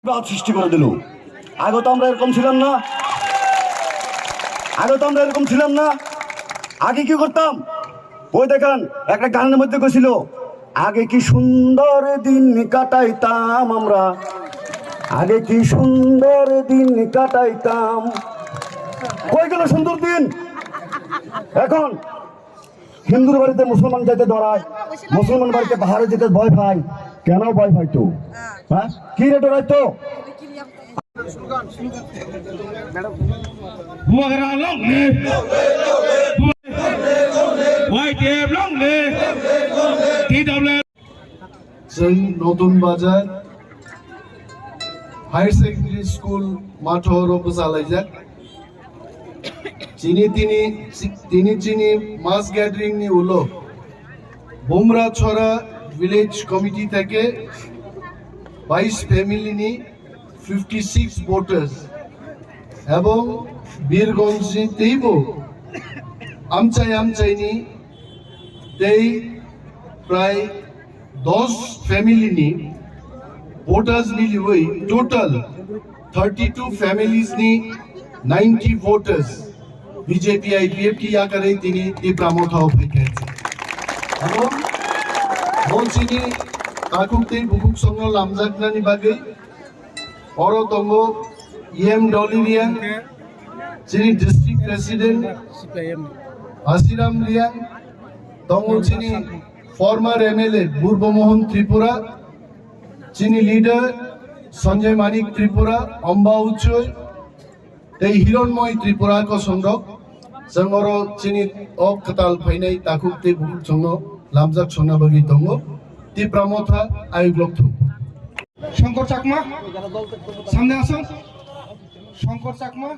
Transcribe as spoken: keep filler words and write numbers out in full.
বিবাদ সৃষ্টি করে দিল। আগে তো আমরা এরকম ছিলাম না, আগে তো আমরা এরকম ছিলাম না। আগে কি করতাম? ওই দেখেন, একটা গানের মধ্যে গেছিল, "আগে কি সুন্দর দিন কাটাইতাম আমরা, আগে কি সুন্দর দিন কাটাইতাম।" কই গেল সুন্দর দিন? এখন হিন্দুর বাড়িতে মুসলমান যেতে ডরায়, মুসলমান বাড়িতে পাহাড়ে যেতে ভয় পায়। কেন ভয় পাইতো? হ্যাঁ, কি রে ডরাইতো? Bubagra long live! Y T F long live! T W F Chwng Notun Bazar Higher Secondary School matho oro bwchalaijak. Chini tini, tini chini mass gathering ni ulo Bumra Chhora Village Committee theke bais family ni fifty six voters ebong Birgonj ni teibo amchai amchai ni tei prai dos family ni voters miliwi total thirty two families ni ninety voters B J P I P F T yakarwi tini Tipra Motha o phaikha. Abo bo chini takhuk tei bukhuk songno lamjaknani bagwi oro tongo E M Dolly Reang, chini district president Asiram Reang, tongo chini former M L A Burbo Mohan Tripura, chini leader Sanjay Manik Tripura, Amba Uchoi, tei Hironmoy Tripura kosongrok, chwng oro chini o kwtal phainai takhuk tei bukhuk chwngno lamjak songna bagwi tongo. Tipra Motha ayuk lokthung. Shankar Chakma, samne asung. Shankar Chakma.